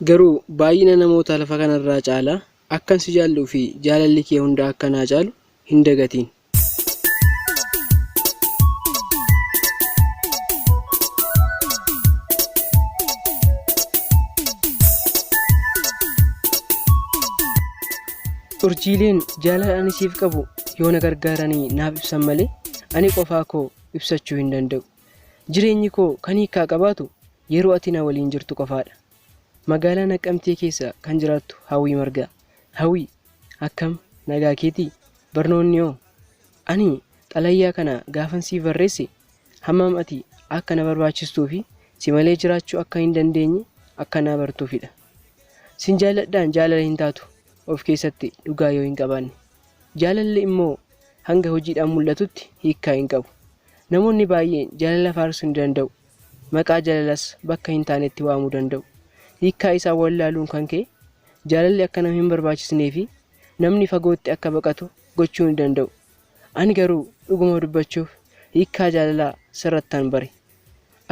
Garuu baay'ina namoota lafa kanarraa caalaa akkan si jaalluu fi jaalalli kee hunda akka naa caalu hin dagatiin. Urjiileen jaalala ani siif qabu yoo na gargaaranii naaf ibsan malee ani qofaa koo ibsachuu hin danda'u. Jireenyi koo kan hiikkaa qabaatu yeroo ati na waliin jirtu qofaadha. Magaalaa Naqqamtee keessa kan jiraattu Hawwii Margaa. Hawwii, akkam nagaa keetii? Barnoonni hoo? Ani xalayaa kana gaafan siif barreesse hammam ati akka na barbaachistuu fi si malee jiraachuu akka hin dandeenye akka naa bartuufidha. Sin jaalladhaan jaalala hin taatu of keessatti dhugaa yoo hin qabaanne. Jaalalli immoo hanga hojiidhaan mul'atutti hiikkaa hin qabu. Namoonni baay'een jaalala faarsuu ni danda'u. Maqaa jaalalas bakka hin taanetti waamuu danda'u. Hiikkaa isaa wallaaluun kan ka'e jaalalli akka nama hin barbaachisnee fi namni fagootti akka baqatu gochuu ni danda'u. Ani garuu dhuguma dubbachuuf hiikkaa jaalalaa sirrattan bare.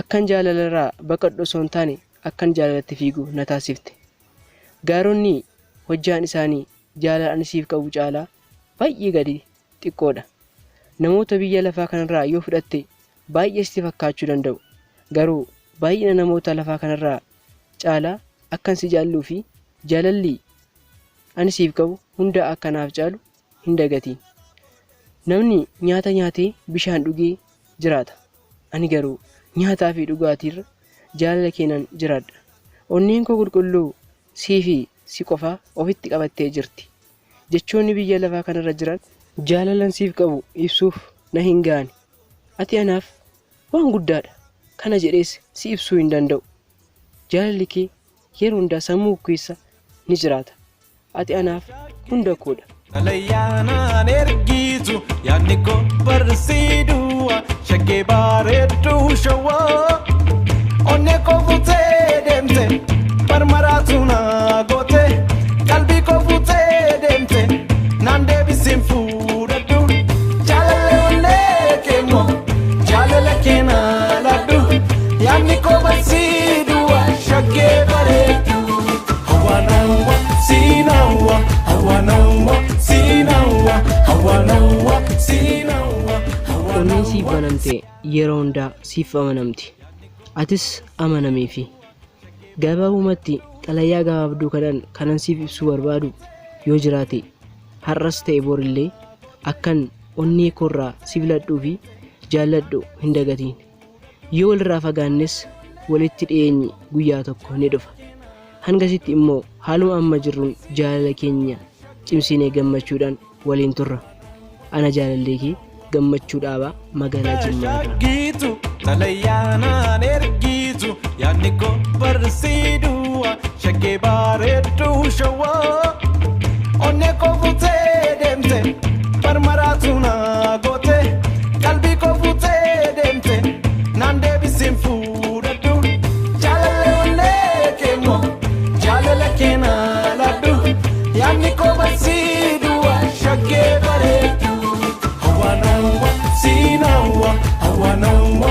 Akkan jaalalarraa baqadhu osoo hin taane akkan jaalalatti fiigu na taasifte. Gaaronni hojjaan isaanii jaalala ani siif qabu caalaa baay'ee gadi xiqqoodha. Namoota biyya lafaa kanarraa yoo fudhatte baay'ee sitti fakkaachuu danda'u. Garuu baay'ina namoota lafaa kanarraa caalaa akkan si jaalluu fi jaalalli ani siif qabu hundaa akka naaf caalu hin dagatiin. Namni nyaata nyaatee bishaan dhugee jiraata. Ani garuu nyaataa fi dhugaatiirra jaalala keenan jiraadha. Onneen koo qulqulluu sii fi si qofaa ofitti qabattee jirti. Jechoonni biyya lafaa kanarra jiran jaalalan siif qabu ibsuuf na hin ga'ani. Ati anaaf waan guddaadha. Kana jedhees si ibsuu hin danda'u. Jaalalli kee yeroo hundaa sammuu koo keessa ni jiraata. Ati anaaf hunda koodha. Xalayaanaan ergitu yaadni koo barrisii duwwaa shaggee bareedduu shawwaa. Onnee koo fuutee deemte marmaraatu na goote qalbii koo fuutee deemte naan deebisiin fuudhadhu. Jaalallee onnee keemmoo jaalala kee naa laadhu yaadni koo barrisii duwwaa shaggee bareedduu. Hawanawa sinawa hawanawa sinawa hawanawa sinawa. Onneen siif banamte yeroo hundaa siif amanamti. Atis amanamiifi. Gabaabumatti xalayaa gabaabduu kanan kanan siif ibsuu barbaadu yoo jiraate har'as ta'e borillee akkan onnee koorraa si filadhuu fi jaalladhu hin dagatiin. Yoo walirraa fagaannes walitti dhiyeenyi guyyaa tokko ni dhufa. Hangasitti immoo haaluma amma jirruun jaalala keenya cimsinee gammachuudhaan waliin turra. Ana jaalallee kee Gammachuu Dhaabaa magaalaa Jimmaa irraa. Shaggiitu xalayaanaan ergitu yaadni koo barrisii duwwaa shaggee bareedduu shawwaa. Onnee koo fuutee deemte marmaraatu na goote qalbii koo fuutee deemte naan deebisiin fuudhadhu. Jaalallee onnee keemmoo jaalala kee naa laadhu yaadni koo barrisii duwwaa shaggee bareedduu. Hawanawa sinawa hawanawa